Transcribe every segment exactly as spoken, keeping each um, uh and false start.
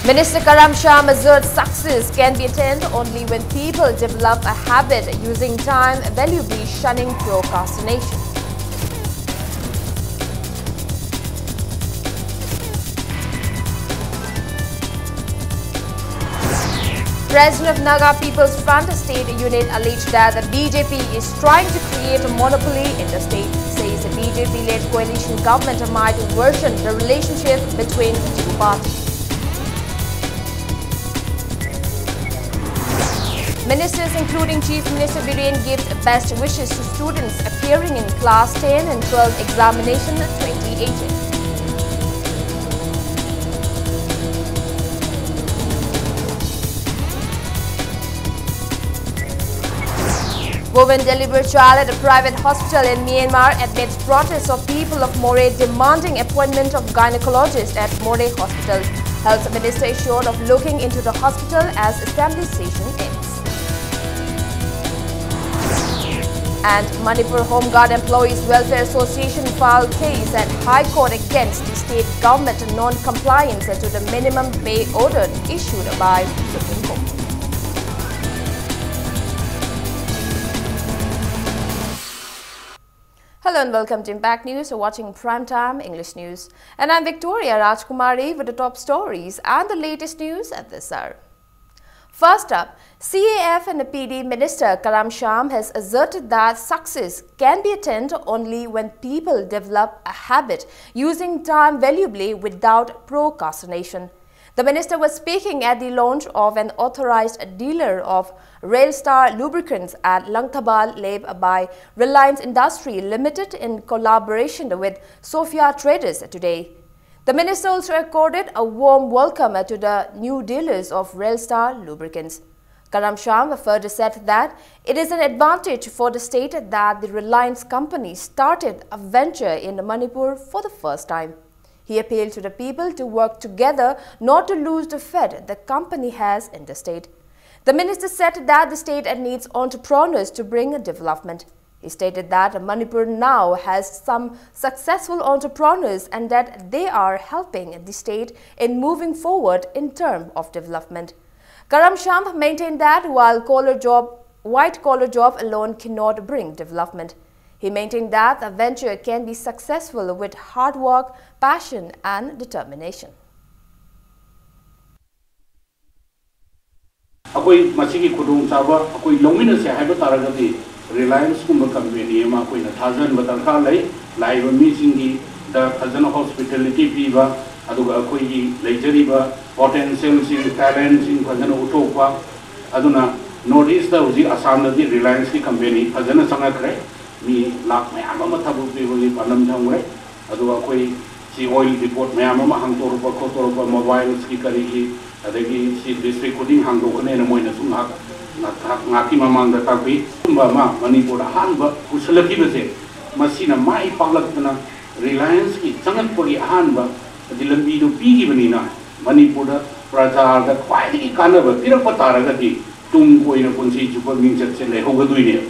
Minister Karam Shyam asserts success can be attained only when people develop a habit using time valuably, shunning procrastination. President of Naga People's Front State Unit alleged that the B J P is trying to create a monopoly in the state, says the B J P-led coalition government might worsen the relationship between the two parties. Ministers, including Chief Minister Biren, gives best wishes to students appearing in class ten and twelve examination twenty eighteen. Woman delivered child at a private hospital in Myanmar amidst protests of people of Moreh demanding appointment of gynecologist at Moreh Hospital. Health Minister assured of looking into the hospital as assembly session ends. And Manipur Home Guard Employees Welfare Association filed case at High Court against the state government non-compliance to the minimum pay order issued by Supreme Court. Hello and welcome to Impact News. You're watching Primetime English News. And I'm Victoria Rajkumari with the top stories and the latest news at this hour. First up, C A F and P D Minister Karam Shyam has asserted that success can be attained only when people develop a habit using time valuably without procrastination. The minister was speaking at the launch of an authorized dealer of Railstar lubricants at Langthabal, led by Reliance Industry Limited in collaboration with Sophia Traders today. The minister also accorded a warm welcome to the new dealers of Railstar lubricants. Karam Shyam further said that it is an advantage for the state that the Reliance company started a venture in Manipur for the first time. He appealed to the people to work together not to lose the faith the company has in the state. The minister said that the state needs entrepreneurs to bring development. He stated that Manipur now has some successful entrepreneurs and that they are helping the state in moving forward in terms of development. Karam Shanbh maintained that while collar job, white collar job alone cannot bring development. He maintained that a venture can be successful with hard work, passion, and determination. ꯑꯩꯈꯣꯏ ꯃꯁꯤꯒꯤ ꯈꯨꯗꯣꯡꯆꯥꯕ ꯑꯩꯈꯣꯏ ꯂꯧꯃꯤꯟꯅꯁꯦ ꯍꯥꯏꯕ ꯇꯥꯔꯒꯗꯤ ꯔꯤꯂꯥꯌꯟꯁꯀꯨꯝꯕ company ꯑꯃ ꯑꯩꯈꯣꯏꯅ ꯊꯥꯖꯍꯟꯕ ꯗꯔꯀꯥꯔ ꯂꯩ꯫ ꯂꯥꯛꯏꯕ ꯃꯤꯁꯤꯡꯒꯤꯗ ꯐꯖꯅ ꯍꯣꯁꯄꯤꯇꯦꯂꯤꯇꯤ ꯄꯤꯕ, ꯑꯗꯨꯒ ꯑꯩꯈꯣꯏꯒꯤ ꯂꯩꯖꯔꯤꯕ ꯄꯣꯇꯦꯟꯁꯤꯌꯦꯜꯁꯤꯡ, ꯇꯦꯂꯦꯟꯁꯤꯡ ꯐꯖꯅ ꯎꯠꯊꯣꯛꯄ꯫ ꯑꯗꯨꯅ ꯅꯣꯔꯠ ꯏꯁꯇ ꯍꯧꯖꯤꯛ ꯑꯁꯥꯝꯗꯗꯤ ꯔꯤꯂꯥꯌꯟꯁꯀꯤ ꯀꯝꯄꯦꯅꯤ ꯐꯖꯅ ꯆꯪꯉꯛꯈ꯭ꯔꯦ꯫ ꯃꯤ ꯂꯥꯛ ꯃꯌꯥꯝ ꯑꯃ ꯊꯕꯛ ꯄꯤꯕꯒꯤ ꯄꯥꯟꯗꯝ ꯊꯝꯈ꯭ꯔꯦ꯫ ꯑꯗꯨꯒ ꯑꯩꯈꯣꯏ ꯁꯤ ꯑꯣꯏꯜ ꯗꯤꯄꯣꯠ ꯃꯌꯥꯝ ꯑꯃ ꯍꯥꯡꯗꯣꯔꯛꯄ ꯈꯣꯠꯇꯣꯔꯛꯄ, ꯃꯣꯕꯥꯏꯜꯁꯀꯤ ꯀꯔꯤꯒꯤ, ꯑꯗꯒꯤ ꯁꯤ ꯗꯤꯁꯇ꯭ꯔꯤꯛ ꯈꯨꯗꯤꯡ ꯍꯥꯡꯗꯣꯛꯀꯅꯦꯅ ꯃꯣꯏꯅꯁꯨ ꯉꯥꯏꯍꯥꯛ, ꯉꯥꯏꯍꯥꯛ, ꯉꯥꯏꯍꯥꯛꯀꯤ ꯃꯃꯥꯡꯗ ꯇꯥꯛꯄꯤ꯫ ꯑꯗꯨꯒꯨꯝꯕ ꯑꯃ ꯃꯅꯤꯄꯨꯔꯗ ꯑꯍꯥꯟꯕ ꯄꯨꯁꯜꯂꯛꯈꯤꯕꯁꯦ, ꯃꯁꯤꯅ ꯃꯥꯏ ꯄꯥꯛꯂꯛꯇꯅ ꯔꯤꯂꯥꯌꯟꯁꯀꯤ ꯆꯪꯉꯛꯄꯒꯤ ꯑꯍꯥꯟꯕ ꯍꯥꯏꯗꯤ ꯂꯝꯕꯤꯗꯨ ꯄꯤꯈꯤꯕꯅꯤꯅ, ꯃꯅꯤꯄꯨꯔꯗ ꯄ꯭ꯔꯖꯥꯗ ꯈ꯭ꯋꯥꯏꯗꯒꯤ ꯀꯥꯟꯅꯕ ꯄꯤꯔꯛꯄ ꯇꯥꯔꯒꯗꯤ, ꯇꯨꯡ ꯀꯣꯏꯅ ꯄꯨꯟꯁꯤ ꯆꯨꯞꯄ ꯃꯤꯡꯆꯠꯁꯦ ꯂꯩꯍꯧꯒꯗꯣꯏꯅꯦꯕ꯫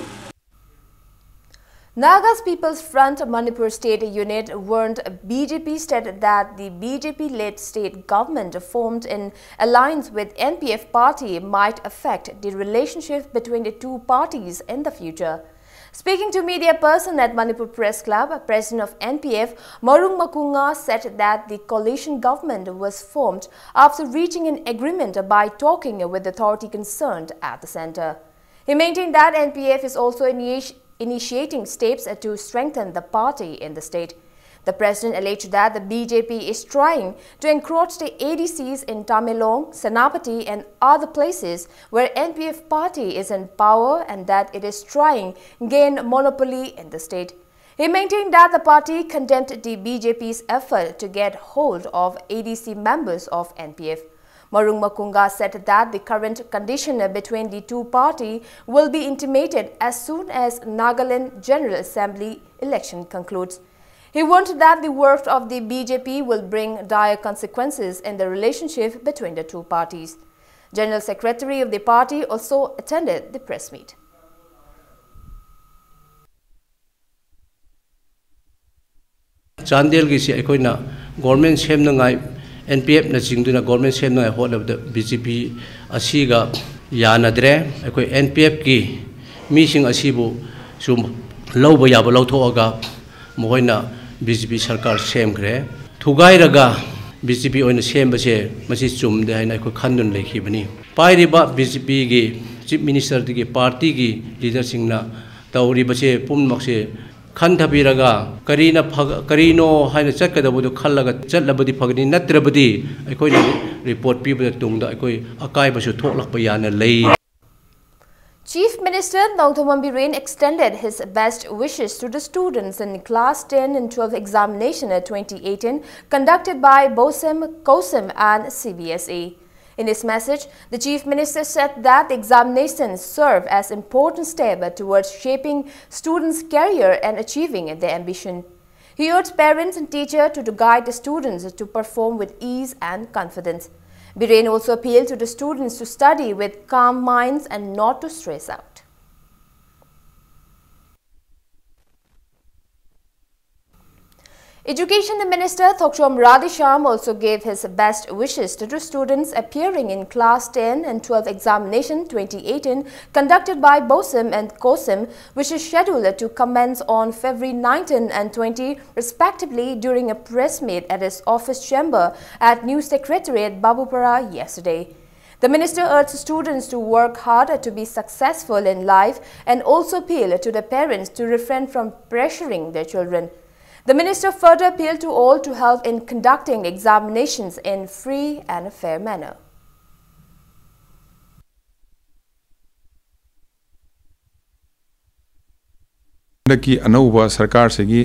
Naga People's Front Manipur State Unit warned B J P stated that the B J P-led state government formed in alliance with N P F party might affect the relationship between the two parties in the future. Speaking to media person at Manipur Press Club, President of N P F Marung Makunga said that the coalition government was formed after reaching an agreement by talking with authority concerned at the center. He maintained that N P F is also initi- initiating steps to strengthen the party in the state. The president alleged that the B J P is trying to encroach the A D Cs in Tamenglong, Senapati and other places where N P F party is in power and that it is trying gain monopoly in the state. He maintained that the party condemned the B J P's effort to get hold of A D C members of N P F. Marung Makunga said that the current condition between the two parties will be intimated as soon as Nagaland General Assembly election concludes. He warned that the work of the B J P will bring dire consequences in the relationship between the two parties. General Secretary of the party also attended the press meet. ꯆꯥꯟꯗꯦꯜꯒꯤꯁꯤ ꯑꯩꯈꯣꯏꯅ government ꯁꯦꯝꯅꯉꯥꯏ, N P ꯑꯦꯐꯅ ꯆꯤꯡꯗꯨꯅ government ꯁꯦꯝꯅꯉꯥꯏ ꯍꯣꯠꯅꯕꯗ B J ꯄꯤ ꯑꯁꯤꯒ ꯌꯥꯅꯗ꯭ꯔꯦ꯫ ꯑꯩꯈꯣꯏ N P ꯑꯦꯐꯀꯤ ꯃꯤꯁꯤꯡ ꯑꯁꯤꯕꯨ ꯁꯨꯝ ꯂꯧꯕ ꯌꯥꯕ ꯂꯧꯊꯣꯛꯑꯒ ꯃꯈꯣꯏꯅ ꯕꯤ ꯖꯦ ꯄꯤ ꯁꯔꯀꯥꯔ ꯁꯦꯝꯈ꯭ꯔꯦ꯫ ꯊꯨꯒꯥꯏꯔꯒ ꯕꯤ ꯖꯦ ꯄꯤ ꯑꯣꯏꯅ ꯁꯦꯝꯕꯁꯦ ꯃꯁꯤ ꯆꯨꯝꯗꯦ ꯍꯥꯏꯅ ꯑꯩꯈꯣꯏ ꯈꯟꯗꯨꯅ ꯂꯩꯈꯤꯕꯅꯤ꯫ ꯄꯥꯏꯔꯤꯕ ꯕꯤ ꯖꯦ ꯄꯤꯒꯤ ꯆꯤꯐ ꯃꯤꯅꯤꯁꯇꯔꯗꯒꯤ ꯄꯥꯔꯇꯤꯒꯤ ꯂꯤꯗꯔꯁꯤꯡꯅ ꯇꯧꯔꯤꯕꯁꯦ ꯄꯨꯝꯅꯃꯛꯁꯦ ꯈꯟꯊꯕꯤꯔꯒ ꯀꯔꯤꯅ ꯐ-, ꯀꯔꯤꯅꯣ ꯍꯥꯏꯅ ꯆꯠꯀꯗꯕꯗꯨ ꯈꯜꯂꯒ ꯆꯠꯂꯕꯗꯤ ꯐꯒꯅꯤ, ꯅꯠꯇ꯭ꯔꯕꯗꯤ ꯑꯩꯈꯣꯏꯅ ꯔꯤꯄꯣꯔꯠ ꯄꯤꯕꯗ ꯇꯨꯡꯗ ꯑꯩꯈꯣꯏ ꯑꯀꯥꯏꯕꯁꯨ ꯊꯣꯛꯂꯛꯄ ꯌꯥꯅ ꯂꯩ꯫ Chief Minister Nongthombam Biren extended his best wishes to the students in Class ten and twelve examination twenty eighteen conducted by BOSEM, COSEM and C B S E. In his message, the Chief Minister said that the examinations serve as important step towards shaping students' career and achieving their ambition. He urged parents and teachers to, to guide the students to perform with ease and confidence. Biren also appealed to the students to study with calm minds and not to stress out. Education Minister Thokchom Radheshyam also gave his best wishes to the students appearing in Class ten and twelve examination twenty eighteen conducted by BOSEM and COSEM, which is scheduled to commence on February nineteen and twenty respectively during a press meet at his office chamber at New Secretariat, Babupara, yesterday. The minister urged students to work hard to be successful in life and also appealed to the parents to refrain from pressuring their children. The minister further appealed to all to help in conducting examinations in free and fair manner. ꯍꯟꯗꯛꯀꯤ ꯑꯅꯧꯕ ꯁꯔꯀꯥꯔꯁꯤꯒꯤ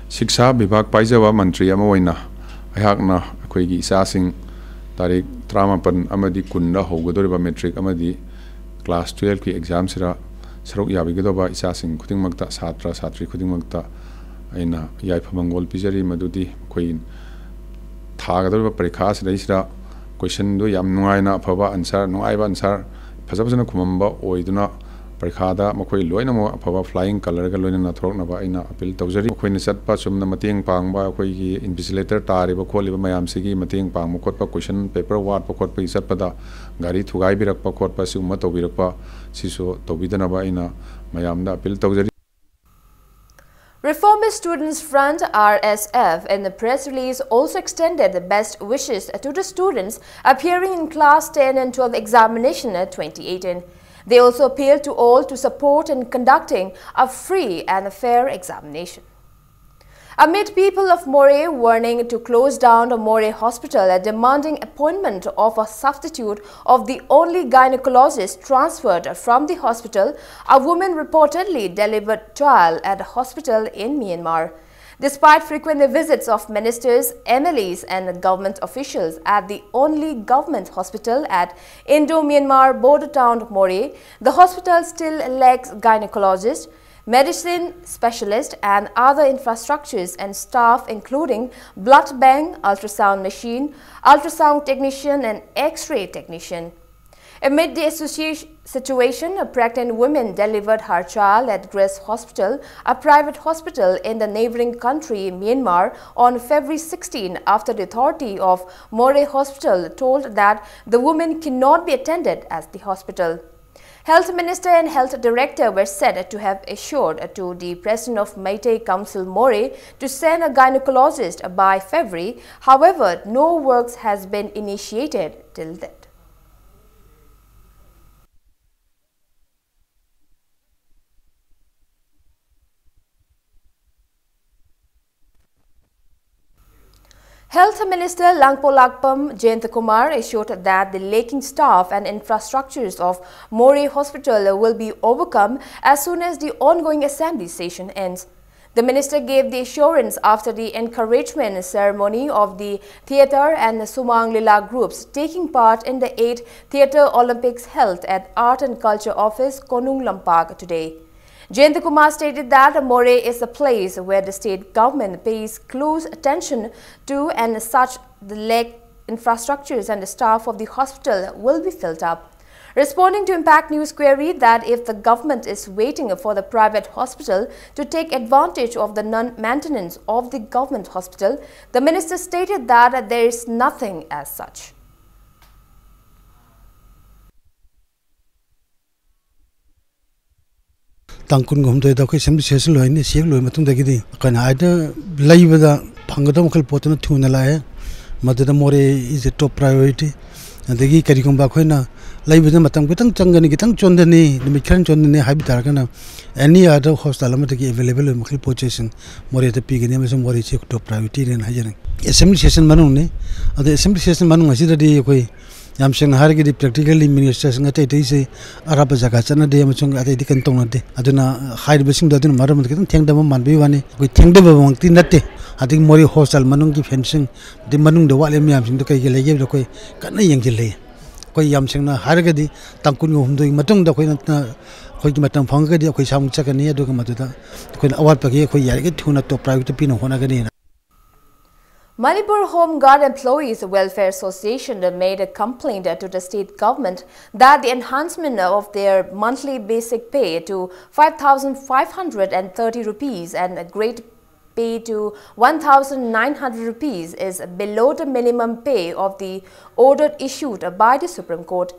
ꯁꯤꯛꯁꯥ ꯕꯤꯚꯥꯒ ꯄꯥꯏꯖꯕ ꯃꯟꯇ꯭ꯔꯤ ꯑꯃ ꯑꯣꯏꯅ ꯑꯩꯍꯥꯛꯅ ꯑꯩꯈꯣꯏꯒꯤ ꯏꯆꯥꯁꯤꯡ ꯇꯥꯔꯤꯛ ꯇꯔꯥꯃꯥꯄꯟ ꯑꯃꯗꯤ ꯀꯨꯟꯗ ꯍꯧꯒꯗꯧꯔꯤꯕ ꯃꯦꯇ꯭ꯔꯤꯛ ꯑꯃꯗꯤ ꯀ꯭ꯂꯥꯁ ꯇꯨꯌꯦꯜꯐꯀꯤ ꯑꯦꯛꯖꯥꯝꯁꯤꯗ ꯁꯔꯨꯛ ꯌꯥꯕꯤꯒꯗꯧꯕ ꯏꯆꯥꯁꯤꯡ ꯈꯨꯗꯤꯡꯃꯛꯇ, ꯁꯥꯇ꯭ꯔ ꯁꯥꯇ꯭ꯔꯤ ꯈꯨꯗꯤꯡꯃꯛꯇ ꯑꯩꯅ ꯌꯥꯏꯐ ꯃꯪꯒꯣꯜ ꯄꯤꯖꯔꯤ꯫ ꯃꯗꯨꯗꯤ ꯑꯩꯈꯣꯏ ꯊꯥꯒꯗꯧꯔꯤꯕ ꯄꯔꯤꯈꯥ ꯑꯁꯤꯗꯩꯁꯤꯗ ꯀꯣꯏꯁꯟꯗꯨ ꯌꯥꯝ ꯅꯨꯡꯉꯥꯏꯅ, ꯑꯐꯕ ꯑꯟꯁꯔ, ꯅꯨꯡꯉꯥꯏꯕ ꯑꯟꯁꯔ ꯐꯖ ꯐꯖꯅ ꯈꯨꯝꯃꯝꯕ ꯑꯣꯏꯗꯨꯅ ꯄꯔꯤꯈꯥꯗ ꯃꯈꯣꯏ ꯂꯣꯏꯅꯃꯛ ꯑꯐꯕ flying colourꯒ ꯂꯣꯏꯅꯅ ꯊꯣꯔꯛꯅꯕ ꯑꯩꯅ appeal ꯇꯧꯖꯔꯤ꯫ ꯃꯈꯣꯏꯅ ꯆꯠꯄ ꯆꯨꯝꯅ ꯃꯇꯦꯡ ꯄꯥꯡꯕ, ꯑꯩꯈꯣꯏꯒꯤ invigilator ꯇꯥꯔꯤꯕ ꯈꯣꯠꯂꯤꯕ ꯃꯌꯥꯝꯁꯤꯒꯤ ꯃꯇꯦꯡ ꯄꯥꯡꯕ ꯈꯣꯠꯄ, question paper ꯋꯥꯠꯄ ꯈꯣꯠꯄꯒꯤ ꯆꯠꯄꯗ ꯒꯥꯔꯤ ꯊꯨꯒꯥꯏꯕꯤꯔꯛꯄ ꯈꯣꯠꯄ ꯁꯤꯒꯨꯝꯕ ꯇꯧꯕꯤꯔꯛꯄ, ꯁꯤꯁꯨ ꯇꯧꯕꯤꯗꯅꯕ ꯑꯩꯅ ꯃꯌꯥꯝꯗ appeal ꯇꯧꯖꯔꯤ꯫ Reformist Students Front, R S F, in the press release also extended the best wishes to the students appearing in class ten and twelve examination twenty eighteen. They also appealed to all to support in conducting a free and fair examination. Amid people of Moreh warning to close down the Moreh Hospital and demanding appointment of a substitute of the only gynecologist transferred from the hospital, a woman reportedly delivered child at a hospital in Myanmar. Despite frequent visits of ministers, M L As, and government officials at the only government hospital at Indo-Myanmar border town Moreh, the hospital still lacks gynecologists, medicine specialists, and other infrastructures and staff, including blood bank, ultrasound machine, ultrasound technician, and X-ray technician. Amid the association situation, a pregnant woman delivered her child at Grace Hospital, a private hospital in the neighboring country, Myanmar, on February sixteen, after the authority of Moreh Hospital told that the woman cannot be attended at the hospital. Health Minister and Health Director were said to have assured to the President of Meitei Council Moreh to send a gynecologist by February. However, no works has been initiated till then. Health Minister Langpo Lakpam Jayantakumar assured that the lacking staff and infrastructures of Moreh Hospital will be overcome as soon as the ongoing assembly session ends. The minister gave the assurance after the encouragement ceremony of the theatre and Sumang Lila groups taking part in the eighth Theatre Olympics held at Art and Culture Office, Konung Lampak today. Jayantakumar stated that Moreh is a place where the state government pays close attention to, and such the lack infrastructures and the staff of the hospital will be filled up. Responding to Impact News query that if the government is waiting for the private hospital to take advantage of the non-maintenance of the government hospital, the minister stated that there is nothing as such. ꯇꯥꯡ ꯀꯨꯟꯒ ꯍꯨꯝꯗꯣꯏꯗ ꯑꯩꯈꯣꯏ assembly session ꯂꯣꯏꯅꯤ꯫ ꯁꯤ ꯍꯦꯛ ꯂꯣꯏꯕ ꯃꯇꯨꯡꯗꯒꯤꯗꯤ ꯑꯩꯈꯣꯏꯅ ꯑꯥꯗ ꯂꯩꯕꯗ ꯐꯪꯒꯗꯕ ꯃꯈꯩ ꯄꯣꯠꯇꯨꯅ ꯊꯨꯅ ꯂꯥꯛꯑꯦ꯫ ꯃꯗꯨꯗ ꯃꯣꯔꯦ is a top priority꯫ ꯑꯗꯒꯤ ꯀꯔꯤꯒꯨꯝꯕ ꯑꯩꯈꯣꯏꯅ ꯂꯩꯕꯗ ꯃꯇꯝ ꯈꯤꯇꯪ ꯆꯪꯒꯅꯤ, ꯈꯤꯇꯪ ꯆꯣꯟꯊꯅꯤ, ꯅꯨꯃꯤꯠ ꯈꯔ ꯆꯣꯟꯊꯅꯤ ꯍꯥꯏꯕ ꯇꯥꯔꯒꯅ any other hospital ꯑꯃꯗꯒꯤ available ꯑꯣꯏꯕ ꯃꯈꯩ ꯄꯣꯠ ꯆꯩꯁꯤꯡ ꯃꯣꯔꯦꯗ ꯄꯤꯒꯅꯤ ꯑꯃꯁꯨꯡ ꯃꯣꯔꯦꯁꯤ top priorityꯅꯦꯅ ꯍꯥꯏꯖꯅꯤꯡꯏ꯫ ꯑꯦꯁꯦꯝꯕ꯭ꯂꯤ ꯁꯦꯁꯟ ꯃꯅꯨꯡꯅꯤ꯫ ꯑꯗꯣ ꯑꯦꯁꯦꯝꯕ꯭ꯂꯤ ꯁꯦꯁꯟ ꯃꯅꯨꯡ ꯑꯁꯤꯗꯗꯤ ꯑꯩꯈꯣꯏ ꯌꯥꯝ ꯁꯦꯡꯅ ꯍꯥꯏꯔꯒꯗꯤ practically ministerꯁꯤꯡ ꯑꯇꯩ ꯑꯇꯩꯁꯦ ꯑꯔꯥꯞꯄ ꯖꯒꯥ ꯆꯠꯅꯗꯦ ꯑꯃꯁꯨꯡ ꯑꯇꯩꯗꯤ ꯀꯩꯅꯣ ꯇꯧꯅꯗꯦ꯫ ꯑꯗꯨꯅ ꯍꯥꯏꯔꯤꯕꯁꯤꯡꯗꯣ ꯑꯗꯨꯅ ꯃꯔꯝ ꯑꯣꯏꯔꯒ ꯈꯤꯇꯪ ꯊꯦꯡꯊꯕ ꯃꯥꯟꯕꯒꯤ ꯋꯥꯅꯤ꯫ ꯑꯩꯈꯣꯏ ꯊꯦꯡꯊꯕꯃꯛꯇꯤ ꯅꯠꯇꯦ꯫ ꯑꯗꯒꯤ ꯃꯣꯔꯦ ꯍꯣꯁꯄꯤꯇꯥꯜ ꯃꯅꯨꯡꯒꯤ ꯐꯦꯟꯁꯤꯡ ꯑꯗꯩ ꯃꯅꯨꯡꯗ ꯋꯥꯠꯂꯤꯕ ꯃꯌꯥꯝꯁꯤꯡꯗꯣ ꯀꯩ ꯀꯩ ꯂꯩꯒꯦ ꯍꯥꯏꯕꯗꯣ ꯑꯩꯈꯣꯏ ꯀꯟꯅ ꯌꯦꯡꯁꯤꯜꯂꯤ꯫ ꯑꯩꯈꯣꯏ ꯌꯥꯝ ꯁꯦꯡꯅ ꯍꯥꯏꯔꯒꯗꯤ ꯇꯥꯡ ꯀꯨꯟꯒ ꯍꯨꯝꯗꯣꯏꯒꯤ ꯃꯇꯨꯡꯗ ꯑꯩꯈꯣꯏꯅ ꯑꯩꯈꯣꯏꯒꯤ ꯃꯇꯝ ꯐꯪꯉꯒꯗꯤ ꯑꯩꯈꯣꯏ ꯁꯥꯃꯨꯛ ꯆꯠꯀꯅꯤ꯫ ꯑꯗꯨꯒ ꯃꯗꯨꯗ ꯑꯩꯈꯣꯏꯅ ꯑꯋꯥꯠꯄꯒꯤ ꯑꯩꯈꯣꯏ ꯌꯥꯔꯤꯈꯩ ꯊꯨꯅ top priority ꯄꯤꯅꯕ ꯍꯣꯠꯅꯒꯅꯤꯅ꯫ Manipur Home Guard Employees Welfare Association made a complaint to the state government that the enhancement of their monthly basic pay to five thousand five hundred and thirty rupees and a grade pay to one thousand nine hundred rupees is below the minimum pay of the order issued by the Supreme Court.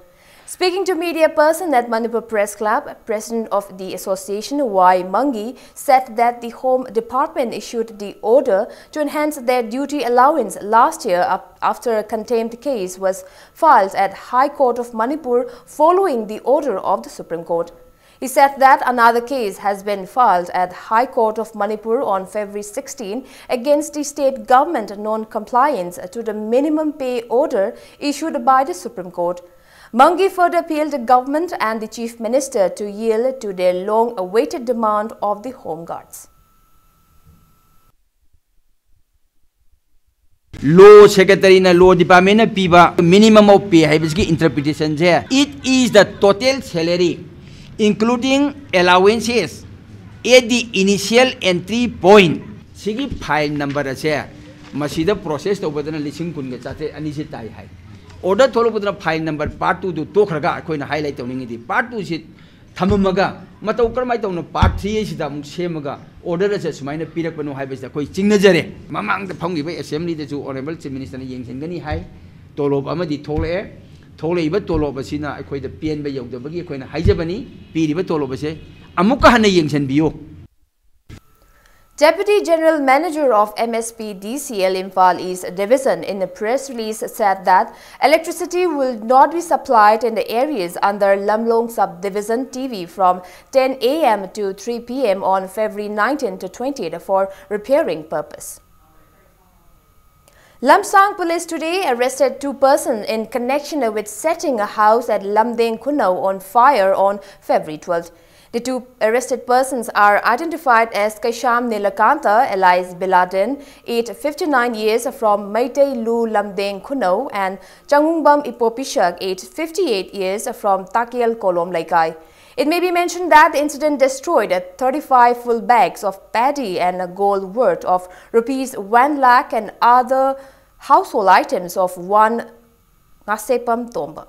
Speaking to media person at Manipur Press Club, President of the association Y Mangi said that the Home Department issued the order to enhance their duty allowance last year ap- after a contempt case was filed at High Court of Manipur following the order of the Supreme Court. He said that another case has been filed at High Court of Manipur on February sixteen against the state government non-compliance to the minimum pay order issued by the Supreme Court. Mangi further appealed the government and the Chief Minister to yield to their long-awaited demand of the Home Guards. Law Secretary ꯅ, Law Department ꯅ ꯄꯤꯕ minimum of pay ꯍꯥꯏꯕꯁꯤꯒꯤ interpretation say, it is the total salary including allowances at the initial entry point꯫ ꯁꯤꯒꯤ file number ꯑꯁꯦ ꯃꯁꯤꯗ process ꯇꯧꯕꯗꯅ ꯂꯤꯁꯤꯡ ꯀꯨꯟꯒ ꯆꯥꯇ꯭ꯔꯦꯠ ꯑꯅꯤꯁꯦ ꯇꯥꯏ ꯍꯥꯏ꯫ ꯑꯣꯔꯗꯔ ꯊꯣꯛꯂꯛꯄꯗꯨꯅ ꯐꯥꯏꯜ ꯅꯝꯕꯔ ꯄꯥꯔꯠ ꯇꯨꯗꯨ ꯇꯣꯛꯈ꯭ꯔꯒ ꯑꯩꯈꯣꯏꯅ ꯍꯥꯏꯂꯥꯏꯠ ꯇꯧꯅꯤꯡꯉꯤꯗꯤ ꯄꯥꯔꯠ ꯇꯨꯁꯤ ꯊꯝꯃꯝꯃꯒ ꯃꯇꯧ ꯀꯔꯝꯍꯥꯏꯅ ꯇꯧꯅ ꯄꯥꯔꯠ ꯊ꯭ꯔꯤ ꯑꯁꯤꯗ ꯑꯃꯨꯛ ꯁꯦꯝꯃꯒ ꯑꯣꯔꯗꯔ ꯑꯁꯦ ꯁꯨꯃꯥꯏꯅ ꯄꯤꯔꯛꯄꯅꯣ ꯍꯥꯏꯕꯁꯤꯗ ꯑꯩꯈꯣꯏ ꯆꯤꯡꯅꯖꯔꯦ꯫ ꯃꯃꯥꯡꯗ ꯐꯝꯈꯤꯕ ꯑꯦꯁꯦꯝꯕ꯭ꯂꯤꯗꯁꯨ ꯑꯣꯅꯔꯦꯕꯜ ꯆꯤꯐ ꯃꯤꯅꯤꯁꯇꯔꯅ ꯌꯦꯡꯁꯤꯟꯒꯅꯤ ꯍꯥꯏ꯫ ꯇꯣꯂꯣꯞ ꯑꯃꯗꯤ ꯊꯣꯛꯂꯛꯑꯦ꯫ ꯊꯣꯛꯂꯛꯏꯕ ꯇꯣꯂꯣꯞ ꯑꯁꯤꯅ ꯑꯩꯈꯣꯏꯗ ꯄꯦꯟꯕ ꯌꯧꯗꯕꯒꯤ ꯑꯩꯈꯣꯏꯅ ꯍꯥꯏꯖꯕꯅꯤ꯫ ꯄꯤꯔꯤꯕ ꯇꯣꯂꯣꯞ ꯑꯁꯦ ꯑꯃꯨꯛꯀ ꯍꯟꯅ ꯌꯦꯡꯁꯤꯟꯕꯤꯌꯨ꯫ Deputy General Manager of M S P D C L Imphal East Division in a press release said that electricity will not be supplied in the areas under Lamlong Subdivision T V from ten A M to three P M on February nineteenth to twentieth for repairing purpose. Lamsang police today arrested two persons in connection with setting a house at Lamdeng Khunou on fire on February twelfth. The two arrested persons are identified as Kaisham Nilakanta, alias Biladin, age fifty-nine years, from Meitei Lu Lamdeng Khunou, and Changungbam Ipopishak, age fifty-eight years, from Takial Kolom Laikai. It may be mentioned that the incident destroyed thirty-five full bags of paddy and a gold worth of rupees one lakh and other household items of one Ngasepam Tomba.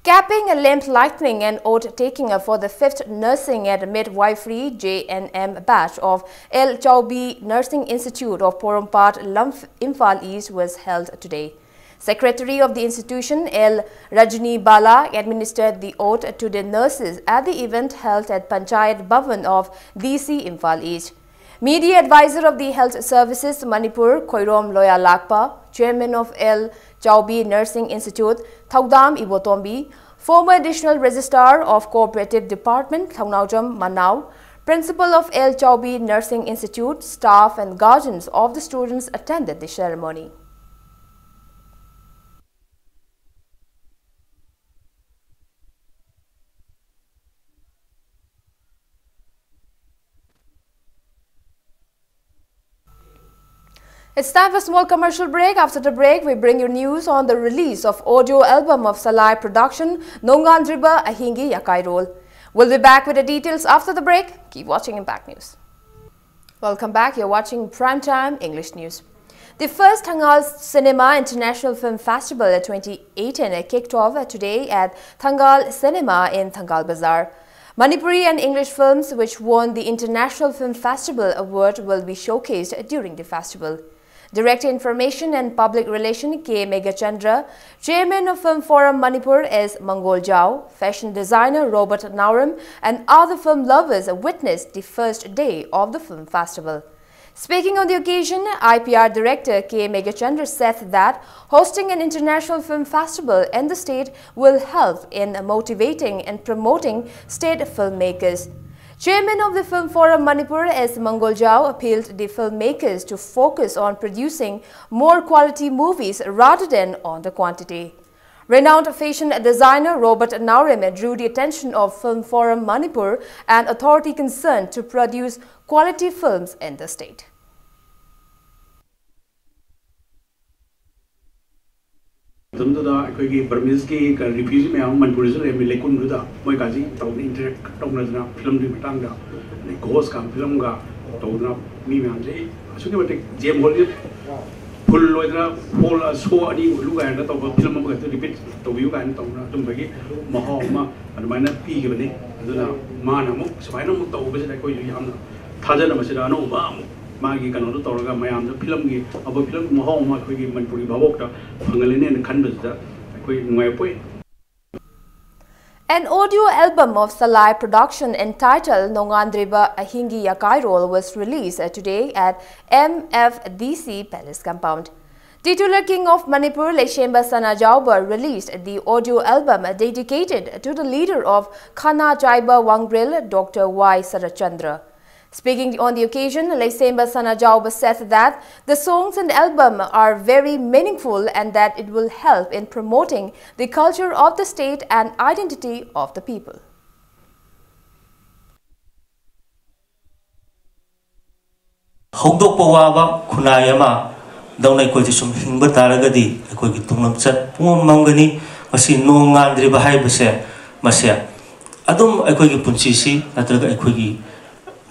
Capping a lamp lighting and oath taking for the fifth nursing and midwifery J N M batch of L Chaubi Nursing Institute of Porompat, Lamf-, Imphal East was held today. Secretary of the institution, L Rajni Bala, administered the oath to the nurses at the event held at Panchayat Bhavan of D C Imphal East. Media advisor of the Health Services Manipur, Khoirom Loya Lakpa, chairman of L Chaubi Nursing Institute, Thaudam Ibotombi, former additional registrar of cooperative department, Thaunaucham Manau, principal of L Chaubi Nursing Institute, staff and guardians of the students attended the ceremony. It's time for a small commercial break. After the break, we bring you news on the release of audio album of Salai production, Nongandriba Ahingi Yakairol. We'll be back with the details after the break. Keep watching Impact News. Welcome back. You're watching Prime Time English News. The first Thangal Cinema International Film Festival twenty eighteen kicked off today at Thangal Cinema in Thangal Bazar. Manipuri and English films which won the International Film Festival Award will be showcased during the festival. Director Information and Public Relation K Meghachandra, Chairman of Film Forum Manipur S Mangol Jao, fashion designer Robert Naorim, and other film lovers witnessed the first day of the film festival. Speaking on the occasion, I P R Director K Meghachandra said that hosting an international film festival in the state will help in motivating and promoting state filmmakers. Chairman of the Film Forum Manipur S Mangol Jao appealed the filmmakers to focus on producing more quality movies rather than on the quantity. Renowned fashion designer Robert Naorim drew the attention of Film Forum Manipur and authority concerned to produce quality films in the state. ꯃꯇꯝꯗꯨꯗ ꯑꯩꯈꯣꯏꯒꯤ ꯕꯔꯃꯤꯁꯀꯤ refugee ꯃꯌꯥꯝ ꯑꯃ ꯃꯅꯤꯄꯨꯔꯗꯁꯨ ꯂꯩꯔꯝꯃꯤ, ꯂꯩꯀꯨꯝꯗꯨꯗ ꯃꯣꯏ ꯀꯥꯁꯤ ꯇꯧꯅ interact ꯇꯧꯅꯗꯅ ꯐꯤꯂꯝꯗꯨꯒꯤ ꯃꯇꯥꯡꯗ, ꯑꯗꯩ ꯒꯣꯁꯀ ꯐꯤꯂꯝꯒ ꯇꯧꯗꯅ ꯃꯤ ꯃꯌꯥꯝꯁꯦ ꯑꯁꯨꯛꯀꯤ ꯃꯇꯤꯛ ꯖꯦꯝ ꯍꯣꯜꯁꯦ ꯐꯨꯜ ꯑꯣꯏꯗꯅ ꯍꯣꯜ ꯁꯣ ꯑꯅꯤ ꯑꯣꯏꯔꯨ ꯀꯥꯏꯅ ꯇꯧꯕ, ꯐꯤꯂꯝ ꯑꯃꯈꯛꯇ ꯔꯤꯄꯤꯠ ꯇꯧꯕꯤꯌꯨ ꯀꯥꯏꯅ ꯇꯧꯗꯅ ꯑꯗꯨꯝꯕꯒꯤ ꯃꯍꯥꯎ ꯑꯃ ꯑꯗꯨꯃꯥꯏꯅ ꯄꯤꯈꯤꯕꯅꯤ꯫ ꯑꯗꯨꯅ ꯃꯥꯅ ꯑꯃꯨꯛ ꯁꯨꯃꯥꯏꯅ ꯑꯃꯨꯛ ꯇꯧꯕꯁꯤꯗ ꯑꯩꯈꯣꯏꯁꯨ ꯌꯥꯝꯅ ꯊꯥꯖꯅꯕꯁꯤꯗ ꯑꯅꯧꯕ ꯑꯃꯨꯛ ꯃꯥꯒꯤ ꯀꯩꯅꯣꯗꯣ ꯇꯧꯔꯒ ꯃꯌꯥꯝꯗ ꯐꯤꯂꯝꯒꯤ ꯑꯐꯕ ꯐꯤꯂꯝꯒꯤ ꯃꯍꯥꯎ ꯑꯃ ꯑꯩꯈꯣꯏꯒꯤ ꯃꯅꯤꯄꯨꯔꯒꯤ ꯚꯥꯕꯣꯛꯇ ꯐꯪꯍꯜꯂꯅꯦꯅ ꯈꯟꯕꯁꯤꯗ ꯑꯩꯈꯣꯏ ꯅꯨꯡꯉꯥꯏꯕ ꯄꯣꯛꯏ꯫ An audio album of Salai production entitled Nongandriba Ahingi Yakairol was released today at M F D C Palace Compound. Titular King of Manipur Leishemba Sanajaoba released the audio album dedicated to the leader of Khana Jaiba Wangrel, Doctor Y Sarachandra. Speaking on the occasion, Leisemba Sanajaoba said that the songs and album are very meaningful and that it will help in promoting the culture of the state and identity of the people. ꯍꯧꯗꯣꯛꯄ ꯋꯥꯕ ꯈꯨꯟꯅꯥꯏ ꯑꯃ ꯗꯧꯅ ꯑꯩꯈꯣꯏꯁꯨ ꯁꯨꯝ ꯍꯤꯡꯕ ꯇꯥꯔꯒꯗꯤ ꯑꯩꯈꯣꯏꯒꯤ ꯇꯨꯡꯂꯝꯆꯠ ꯄꯨꯡꯃꯝ ꯃꯝꯒꯅꯤ꯫ ꯃꯁꯤ ꯅꯣꯡ ꯉꯥꯟꯗ꯭ꯔꯤꯕ ꯍꯥꯏꯕꯁꯦ ꯃꯁꯦ ꯑꯗꯨꯝ ꯑꯩꯈꯣꯏꯒꯤ ꯄꯨꯟꯁꯤꯁꯤ ꯅꯠꯇ꯭ꯔꯒ ꯑꯩꯈꯣꯏꯒꯤ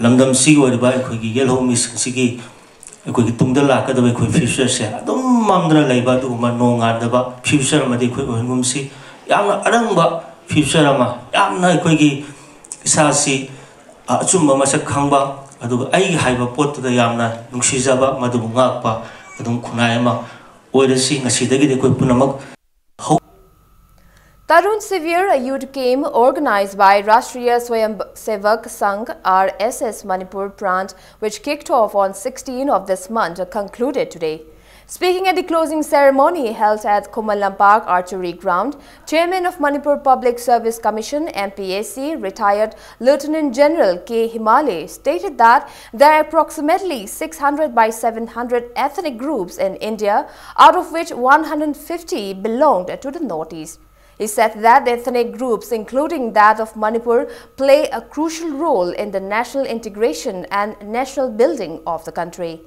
ꯂꯝꯗꯝꯁꯤꯒꯤ ꯑꯣꯏꯔꯤꯕ ꯑꯩꯈꯣꯏꯒꯤ ꯌꯦꯜꯍꯧꯃꯤꯁꯤꯡꯁꯤꯒꯤ ꯑꯩꯈꯣꯏꯒꯤ ꯇꯨꯡꯗ ꯂꯥꯛꯀꯗꯕ ꯑꯩꯈꯣꯏ future ꯁꯦ ꯑꯗꯨꯝ ꯃꯝꯗꯨꯅ ꯂꯩꯕ ꯑꯗꯨꯒꯨꯝꯕ ꯅꯣꯡꯉꯥꯟꯗꯕ future ꯑꯃꯗꯤ ꯑꯩꯈꯣꯏ ꯑꯣꯏꯍꯟꯒꯨꯝꯁꯤ꯫ ꯌꯥꯝꯅ ꯑꯔꯪꯕ future ꯑꯃ, ꯌꯥꯝꯅ ꯑꯩꯈꯣꯏꯒꯤ ꯏꯁꯥꯁꯤ ꯑꯆꯨꯝꯕ ꯃꯁꯛ ꯈꯪꯕ, ꯑꯗꯨꯒ ꯑꯩꯒꯤ ꯍꯥꯏꯕ ꯄꯣꯠꯇꯨꯗ ꯌꯥꯝꯅ ꯅꯨꯡꯁꯤꯖꯕ, ꯃꯗꯨꯕꯨ ꯉꯥꯛꯄ ꯑꯗꯨꯝ ꯈꯨꯟꯅꯥꯏ ꯑꯃ ꯑꯣꯏꯔꯁꯤ꯫ ꯉꯁꯤꯗꯒꯤꯗꯤ ꯑꯩꯈꯣꯏ ꯄꯨꯝꯅꯃꯛ ꯍꯧ- Tarun Sivir, a youth game organized by Rashtriya Swayamsevak Sangh, R S S, Manipur branch, which kicked off on sixteen of this month, concluded today. Speaking at the closing ceremony held at Khuman Lampak Archery Ground, Chairman of Manipur Public Service Commission, M P S C, retired Lieutenant General K Himale, stated that there are approximately six hundred by seven hundred ethnic groups in India, out of which one hundred fifty belonged to the Northeast. He said that ethnic groups, including that of Manipur, play a crucial role in the national integration and national building of the country.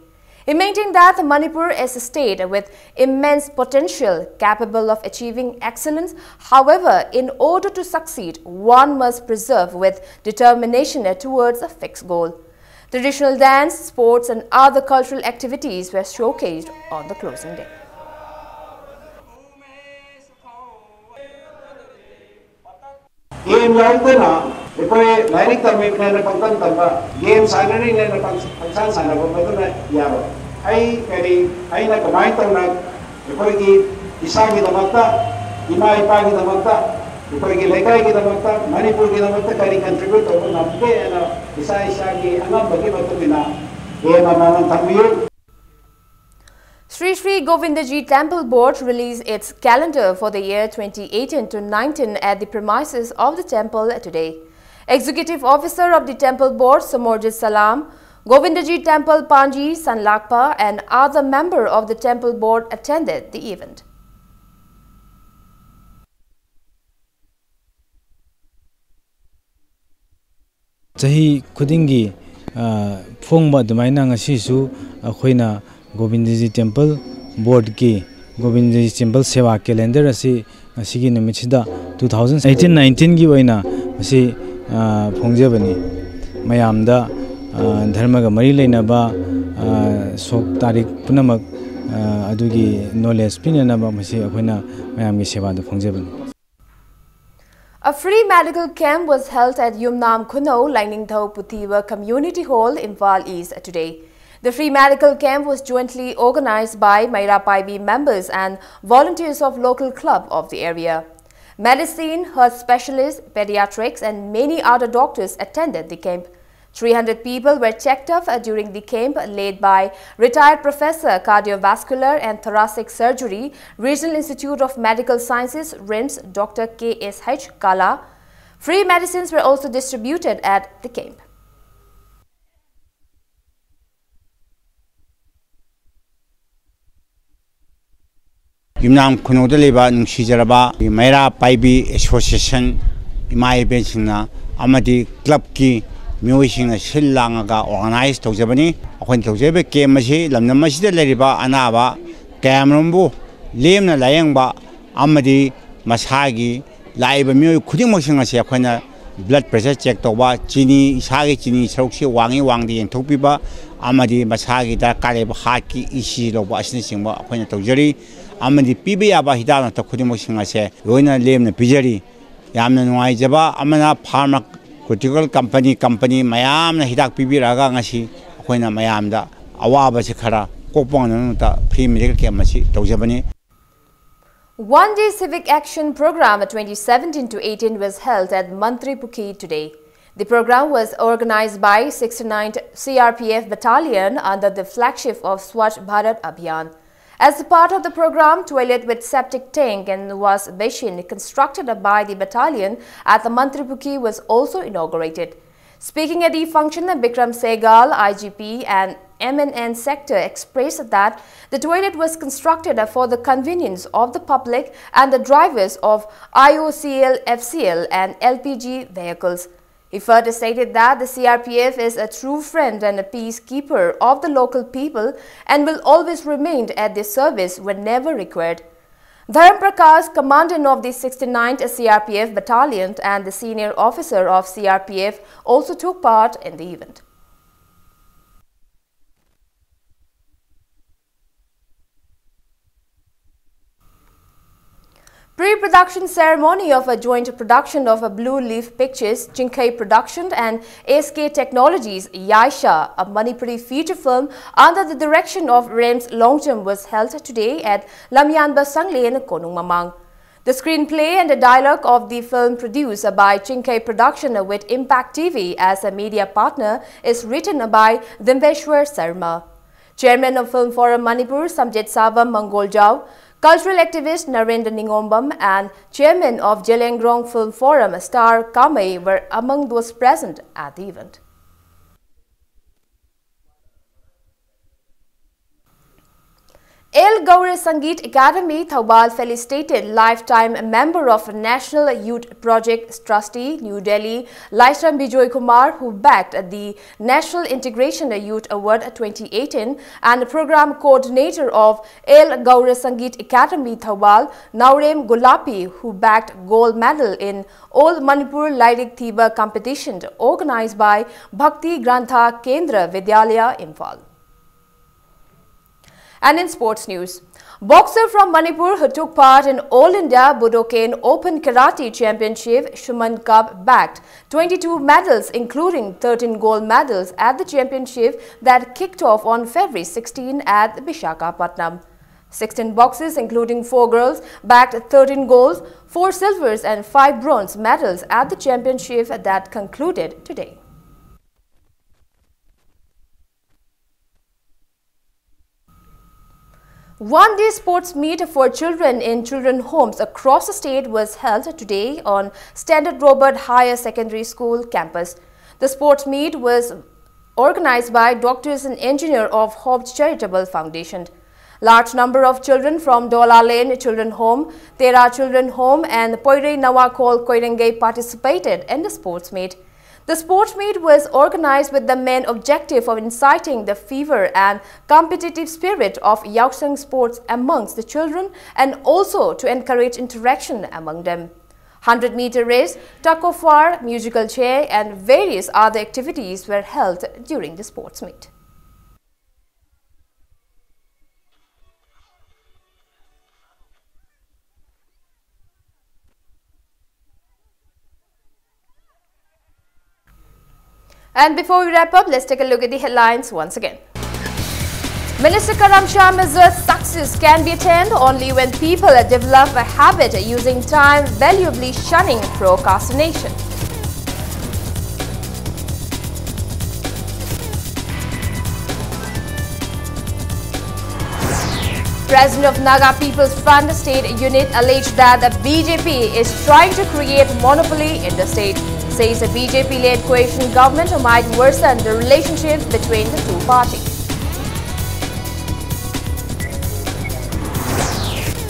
He maintained that Manipur is a state with immense potential, capable of achieving excellence. However, in order to succeed, one must persevere with determination towards a fixed goal. Traditional dance, sports, and other cultural activities were showcased on the closing day. Game ꯌꯥꯎꯗꯅ ꯑꯩꯈꯣꯏ ꯂꯥꯏꯔꯤꯛ ꯇꯝꯃꯤꯕꯅꯦꯅ ꯄꯪꯇꯝ ꯇꯝꯕ, game ꯁꯥꯟꯅꯔꯤꯅꯦꯅ ꯄꯪ- ꯄꯪꯁꯥꯟ ꯁꯥꯟꯅꯕ ꯃꯗꯨꯅ ꯌꯥꯔꯣꯏ꯫ ꯑꯩ ꯀꯔꯤ, ꯑꯩꯅ ꯀꯃꯥꯏꯅ ꯇꯧꯅ ꯑꯩꯈꯣꯏꯒꯤ ꯏꯁꯥꯒꯤꯗꯃꯛꯇ, ꯏꯃꯥ ꯏꯄꯥꯒꯤꯗꯃꯛꯇ, ꯑꯩꯈꯣꯏꯒꯤ ꯂꯩꯀꯥꯏꯒꯤꯗꯃꯛꯇ, ꯃꯅꯤꯄꯨꯔꯒꯤꯗꯃꯛꯇ ꯀꯔꯤ contribute ꯇꯧꯕ ꯉꯝꯒꯦ ꯍꯥꯏꯅ ꯏꯁꯥ ꯏꯁꯥꯒꯤ ꯑꯉꯝꯕꯒꯤ ꯃꯇꯨꯡ ꯏꯟꯅ ꯒꯦꯝ ꯑꯃꯃꯝ ꯊꯝꯕꯤꯌꯨ꯫ Sri Sri Govindaji Temple Board released its calendar for the year twenty eighteen to nineteen at the premises of the temple today. Executive Officer of the Temple Board, Samorjit Salam, Govindaji Temple Panji Sanlakpa, and other member of the Temple Board attended the event. ꯆꯍꯤ ꯈꯨꯗꯤꯡꯒꯤ ꯐꯣꯡꯕ ꯑꯗꯨꯃꯥꯏꯅ ꯉꯁꯤꯁꯨ ꯑꯩꯈꯣꯏꯅ Govindaji temple ꯕꯣꯔꯗꯀꯤ Govindaji temple ꯁꯦꯕꯥ calendar ꯑꯁꯤ ꯉꯁꯤꯒꯤ ꯅꯨꯃꯤꯠꯁꯤꯗ two thousand eighteen nineteenꯒꯤ ꯑꯣꯏꯅ ꯃꯁꯤ ꯐꯣꯡꯖꯕꯅꯤ꯫ ꯃꯌꯥꯝꯗ ꯙꯔꯃꯒ ꯃꯔꯤ ꯂꯩꯅꯕ ꯁꯣꯛ ꯇꯥꯔꯤꯛ ꯄꯨꯝꯅꯃꯛ ꯑꯗꯨꯒꯤ ꯅꯣꯂꯦꯖ ꯄꯤꯅꯅꯕ ꯃꯁꯤ ꯑꯩꯈꯣꯏꯅ ꯃꯌꯥꯝꯒꯤ ꯁꯦꯕꯥꯗ ꯐꯣꯡꯖꯕꯅꯤ꯫ A free medical camp was held at Yumnam Khunou, Lainingthou Puthiba Community Hall, Imphal East today. The free medical camp was jointly organized by Meira Paibi members and volunteers of local club of the area. Medicine, heart specialists, pediatrics, and many other doctors attended the camp. Three hundred people were checked up during the camp led by retired professor cardiovascular and thoracic surgery, Regional Institute of Medical Sciences, RIMS, Doctor K S H Kala. Free medicines were also distributed at the camp. ꯌꯨꯝꯅꯥꯝ ꯈꯨꯅꯧꯗ ꯂꯩꯕ ꯅꯨꯡꯁꯤꯖꯔꯕ ꯃꯩꯔꯥ ꯄꯥꯏꯕꯤ association ꯏꯃꯥ ꯏꯕꯦꯟꯁꯤꯡꯅ ꯑꯃꯗꯤ ꯀ꯭ꯂꯕꯀꯤ ꯃꯤꯑꯣꯏꯁꯤꯡꯅ ꯁꯤꯜ ꯂꯥꯡꯉꯒ organise ꯇꯧꯖꯕꯅꯤ꯫ ꯑꯩꯈꯣꯏꯅ ꯇꯧꯖꯔꯤꯕ ꯀꯦꯝ ꯑꯁꯤ ꯂꯝꯗꯝ ꯑꯁꯤꯗ ꯂꯩꯔꯤꯕ ꯑꯅꯥꯕ ꯀꯌꯥꯃꯔꯨꯝꯕꯨ ꯂꯦꯝꯅ ꯂꯥꯌꯦꯡꯕ ꯑꯃꯗꯤ ꯃꯁꯥꯒꯤ ꯂꯥꯛꯏꯕ ꯃꯤꯑꯣꯏ ꯈꯨꯗꯤꯡꯃꯛꯁꯤꯡ ꯑꯁꯤ ꯑꯩꯈꯣꯏꯅ ꯕ꯭ꯂꯗ ꯄ꯭ꯔꯦꯁꯔ ꯆꯦꯛ ꯇꯧꯕ, ꯆꯤꯅꯤ, ꯏꯁꯥꯒꯤ ꯆꯤꯅꯤ ꯁꯔꯨꯛꯁꯤ ꯋꯥꯡꯉꯤ ꯋꯥꯡꯗꯦ ꯌꯦꯡꯊꯣꯛꯄꯤꯕ ꯑꯃꯗꯤ ꯃꯁꯥꯒꯤ ꯗꯔꯀꯥꯔ ꯂꯩꯕ ꯍꯥꯔꯠꯀꯤ ꯏ ꯁꯤ ꯂꯧꯕ ꯑꯁꯤꯅꯆꯤꯡꯕ ꯑꯩꯈꯣꯏꯅ ꯇꯧꯖꯔꯤ꯫ ꯑꯃꯗꯤ ꯄꯤꯕ ꯌꯥꯕ ꯍꯤꯗꯥꯛ ꯂꯥꯡꯊꯛ ꯈꯨꯗꯤꯡꯃꯛꯁꯤꯡ ꯑꯁꯦ ꯂꯣꯏꯅ ꯂꯦꯝꯅ ꯄꯤꯖꯔꯤ꯫ ꯌꯥꯝꯅ ꯅꯨꯡꯉꯥꯏꯖꯕ ꯑꯃꯅ ꯐꯥꯔꯃꯥꯀ꯭ꯌꯨꯇꯤꯀꯦꯜ ꯀꯝꯄꯅꯤ, ꯀꯝꯄꯅꯤ ꯃꯌꯥꯝꯅ ꯍꯤꯗꯥꯛ ꯄꯤꯕꯤꯔꯛꯑꯒ ꯉꯁꯤ ꯑꯩꯈꯣꯏꯅ ꯃꯌꯥꯝꯗ ꯑꯋꯥꯕꯁꯤ ꯈꯔ ꯀꯣꯛꯄ ꯉꯝꯅꯕ ꯐ꯭ꯔꯤ ꯃꯦꯗꯤꯀꯦꯜ ꯀꯦꯝ ꯑꯁꯤ ꯇꯧꯖꯕꯅꯤ꯫ One day civic action program twenty seventeen to eighteen was held at Mantripukhi today. The program was organized by sixty-ninth C R P F Battalion under the flagship of Swachh Bharat Abhiyan. As a part of the program, toilet with septic tank and wash basin constructed by the battalion at the Mantripukhi was also inaugurated. Speaking at the function, Bikram Sehgal, I G P and M N N sector, expressed that the toilet was constructed for the convenience of the public and the drivers of I O C L, F C L and L P G vehicles. He further stated that the C R P F is a true friend and a peacekeeper of the local people and will always remain at their service whenever required. Dharam Prakash, commandant of the sixty-ninth C R P F battalion and the senior officer of C R P F, also took part in the event. Production ceremony of a joint production of a Blue Leaf Pictures, Chingkhei Production and S K Technologies, Yaisha, a Manipuri feature film under the direction of Rems Longjam was held today at Lamyanba Sanglen, Konung Mamang. The screenplay and the dialogue of the film produced by Chingkhei Production with Impact T V as a media partner is written by Dimbeshwar Sarma. Chairman of Film Forum Manipur, Samjit Savam Mangoljao, cultural activist Narendra Ningombam, and chairman of Zeliangrong Film Forum, Star Kamei, were among those present at the event. El Gauri Sangeet Academy Thoubal felicitated lifetime member of National Youth Project trustee, New Delhi, Laishram Bijoy Kumar, who bagged the National Integration Youth Award twenty eighteen, and program coordinator of El Gauri Sangeet Academy Thoubal, Naurem Gulapi, who bagged gold medal in All Manipur Lairik Thiba competition organized by Bhakti Grantha Kendra Vidyalaya, Imphal. And in sports news, boxer from Manipur who took part in All India Budokan Open Karate Championship, Shuman Cup, bagged twenty-two medals, including thirteen gold medals at the championship that kicked off on February sixteen at Visakhapatnam. Sixteen boxers, including four girls, bagged thirteen golds, four silvers and five bronze medals at the championship that concluded today. One day sports meet for children in children homes across the state was held today on Standard Robert Higher Secondary School campus. The sports meet was organized by Doctors and Engineer of Hope Charitable Foundation. Large number of children from Dola Lane Children Home, Tera Children Home, and Poirei Nawakol Koirengei participated in the sports meet. The sports meet was organized with the main objective of inciting the fever and competitive spirit of Yaosang sports amongst the children and also to encourage interaction among them. Hundred meter race, tug of war, musical chair, and various other activities were held during the sports meet. And before we wrap up, let's take a look at the headlines once again. Minister Karam Shyam asserts success can be attained only when people develop a habit using time valuably, shunning procrastination. President of Naga People's Front State Unit alleged that the B J P is trying to create monopoly in the state. Says the B J P-led coalition government might worsen the relationship between the two parties.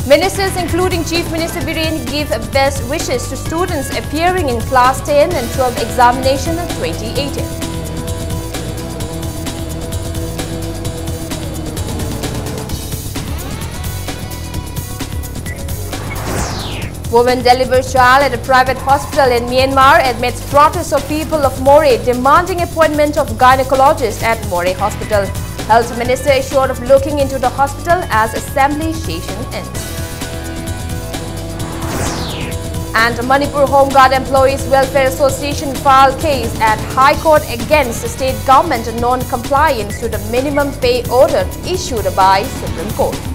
Ministers, including Chief Minister Biren, give best wishes to students appearing in class ten and twelve examination of twenty eighteen. Woman delivers child at a private hospital in Myanmar amidst protests of people of Moreh demanding appointment of gynecologist at Moreh Hospital. Health Minister assured of looking into the hospital as assembly session ends. And Manipur Home Guard Employees Welfare Association filed case at High Court against the state government non-compliance to the minimum pay order issued by Supreme Court.